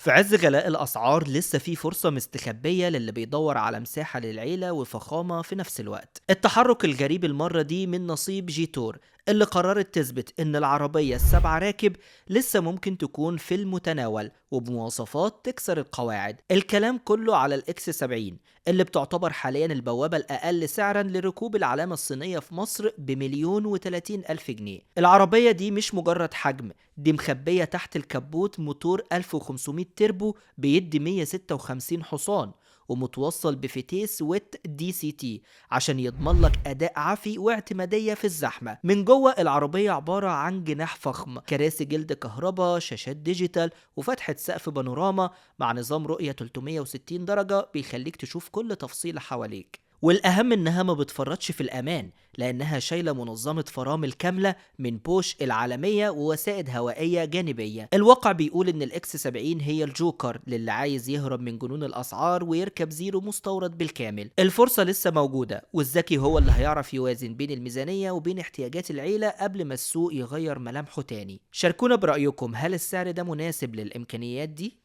في عز غلاء الأسعار لسه في فرصة مستخبية للي بيدور على مساحة للعيلة وفخامة في نفس الوقت. التحرك الغريب المرة دي من نصيب جيتور، اللي قررت تثبت إن العربية السبعة راكب لسه ممكن تكون في المتناول وبمواصفات تكسر القواعد. الكلام كله على ال X 70 اللي بتعتبر حاليا البوابة الأقل سعرا لركوب العلامة الصينية في مصر ب1,030,000 جنيه. العربية دي مش مجرد حجم، دي مخبية تحت الكبوت موتور 1500 تربو بيدي 156 حصان ومتوصل بفتيس wet DCT عشان يضمن لك اداء عافي واعتماديه في الزحمه. من جوه العربيه عباره عن جناح فخم، كراسي جلد كهرباء، شاشات digital، وفتحه سقف بانوراما مع نظام رؤيه 360 درجه بيخليك تشوف كل تفصيله حواليك. والأهم إنها ما بتفرطش في الأمان، لأنها شايلة منظمة فرامل كاملة من بوش العالمية ووسائد هوائية جانبية. الواقع بيقول إن ال X 70 هي الجوكر للي عايز يهرب من جنون الأسعار ويركب زيرو مستورد بالكامل. الفرصة لسه موجودة، والذكي هو اللي هيعرف يوازن بين الميزانية وبين احتياجات العيلة قبل ما السوق يغير ملامحه تاني. شاركونا برأيكم، هل السعر ده مناسب للإمكانيات دي؟